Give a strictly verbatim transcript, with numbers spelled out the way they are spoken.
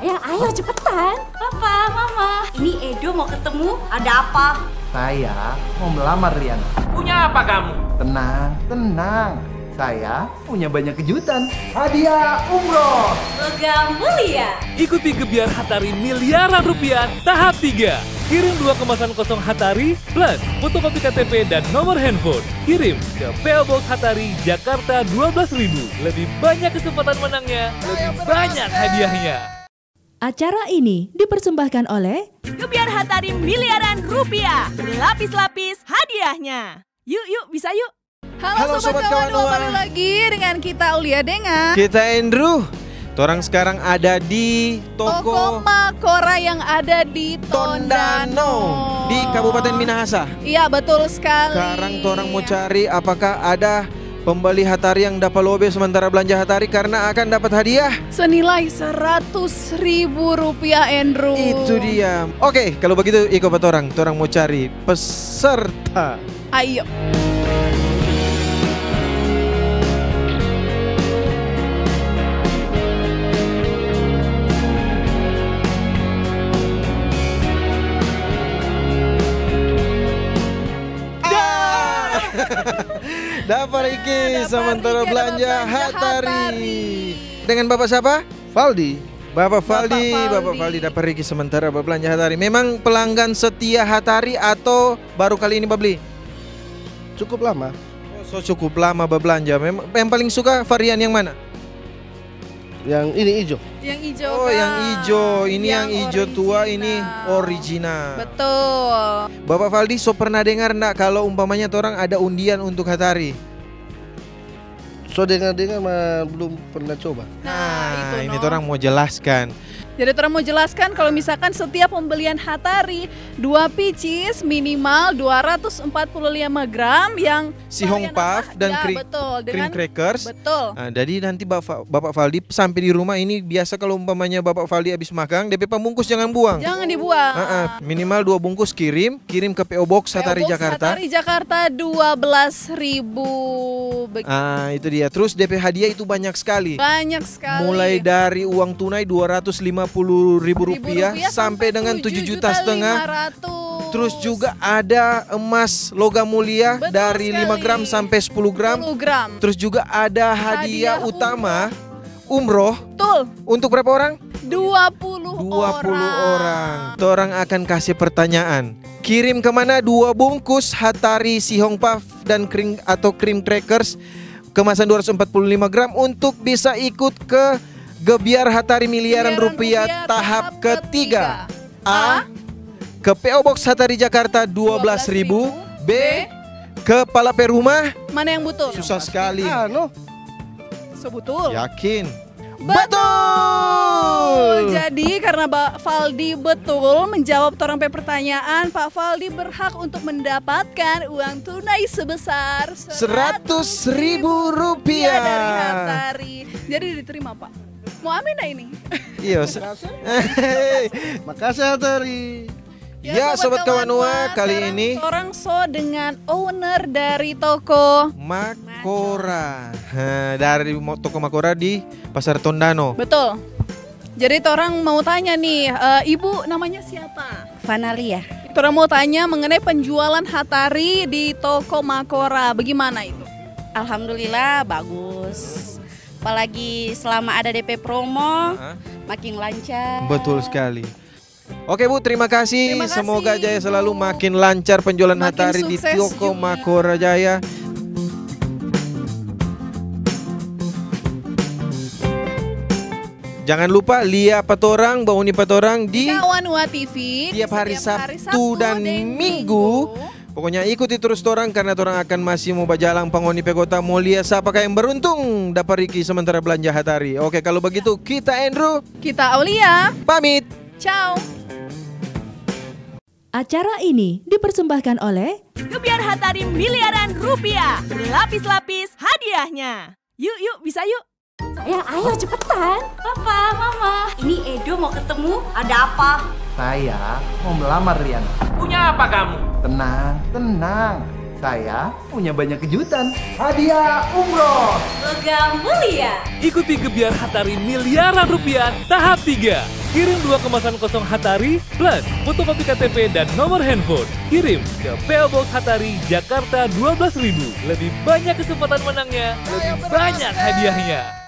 Ya, ayo cepetan. Papa, Mama, ini Edo mau ketemu. Ada apa? Saya mau melamar Riana. Punya apa kamu? Tenang, tenang. Saya punya banyak kejutan. Hadiah umroh. Logam mulia. Ikuti Gebyar Hatari miliaran rupiah tahap tiga. Kirim dua kemasan kosong Hatari plus fotokopi K T P dan nomor handphone. Kirim ke P O Box Hatari, Jakarta dua belas ribu. Lebih banyak kesempatan menangnya, lebih banyak hadiahnya. Acara ini dipersembahkan oleh Gebyar Hatari miliaran rupiah, berlapis-lapis hadiahnya. Yuk, yuk, bisa yuk. Halo, Sobat Kawan Ua, kembali lagi dengan kita, Aulia, dengan kita, Andrew. Torang sekarang ada di toko Makora yang ada di Tondano, di Kabupaten Minahasa. Iya, betul sekali. Sekarang torang mo cari apakah ada pembeli Hatari yang dapa lobe sementara belanja Hatari karena akan dapat hadiah senilai seratus ribu rupiah, Andrew. Itu dia. Oke, kalau begitu iko pa torang, torang mo cari peserta. Ayo. Dapa Riki, sementara belanja Hatari. Dengan Bapak siapa? Faldi. Bapak Faldi, Bapak Faldi dapa Riki sementara babelanja Hatari. Memang pelanggan setia Hatari atau baru kali ini babli? Cukup lama. Oh, so cukup lama babelanja. Memang yang paling suka varian yang mana? Yang ini ijo. Yang ijo, oh, yang ijo. Ini yang ijo tua, ini original. Betul. Bapak Faldi, so pernah dengar ndak kalau umpamanya torang ada undian untuk Hatari? So dengar-dengar, ma belum pernah coba. Nah, ini torang mo jelaskan. Jadi torang mo jelaskan kalau misalkan setiap pembelian Hatari dua picis minimal dua ratus empat puluh lima gram yang sihong puff dan cream crackers. Betul. Nah, jadi nanti Bapak Faldi sampe di rumah ini, biasa kalau umpamanya Bapak Faldi abis makang, depe pambungkus jangan buang. Jangan dibuang. Minimal dua bungkus kirim, kirim ke P O Box Hatari Jakarta. Hatari Jakarta dua belas ribu. Ah, itu dia. Terus depe hadiah itu banyak sekali. Banyak sekali. Mulai dari uang tunai dua ratus lima puluh ribu rupiah sampai dengan tujuh juta setengah. Terus juga ada emas logam mulia dari lima gram sampai sepuluh gram. Terus juga ada hadiah utama umroh. Betul. Untuk berapa orang? Dua puluh orang. Torang akan kasih pertanyaan. Kirim ke mana dua bungkus Hatari sihong puff dan krim atau cream crackers kemasan dua ratus empat puluh lima gram untuk bisa ikut ke Gebyar Hatari miliaran rupiah tahap ketiga. A, ke P O Box Hatari Jakarta dua belas ribu. B, ke pala pe rumah. Mana yang betul? Susah sekali. Anu. So betul. Yakin? Betul! Jadi, karena Pak Faldi betul menjawab torang pe pertanyaan, Pak Faldi berhak untuk mendapatkan uang tunai sebesar seratus ribu rupiah dari Hatari. Jadi diterima, Pak. Mau amin dah ini? Iya. Makasih, Hatari. Ya, Sobat Kawan Ua, kali ini torang so dengan owner dari toko Makora. He, dari mo-, toko Makora di Pasar Tondano. Betul. Jadi torang mau tanya nih, eh, Ibu namanya siapa? Vanalia. Torang mau tanya mengenai penjualan Hatari di toko Makora. Bagaimana itu? Alhamdulillah, bagus. Apalagi selama ada depe promo, makin lancar. Betul sekali. Oke, Bu, terima kasih. Semoga jaya selalu, makin lancar penjualan Hatari di toko Makora Jaya. Jangan lupa lia pa torang, bauni pa torang di Kawan Ua T V tiap hari Sabtu dan Minggu. Pokoknya ikuti terus torang karena torang akan masih mo bajalang pa ngoni pe kota, mo lia sapa ka yang beruntung dapa riki sementara blanja hatari. Oke, kalu bagitu kita Andrew. Kita Aulia. Pamit. Ciao. Acara ini dipersembahkan oleh Gebyar Hatari miliaran rupiah, berlapis-lapis hadiahnya. Yuk, yuk, bisa yuk. Sayang, ayo cepetan. Papa, Mama, ini Edo mau ketemu. Ada apa? Saya mau melamar Riana. Punya apa kamu? Tenang, tenang. Saya punya banyak kejutan. Hadiah umroh. Logam mulia. Ikuti Gebyar Hatari miliaran rupiah tahap tiga. Kirim dua kemasan kosong Hatari plus fotokopi K T P dan nomor handphone. Kirim ke P O Box Hatari, Jakarta dua belas ribu. Lebih banyak kesempatan menangnya, lebih banyak hadiahnya.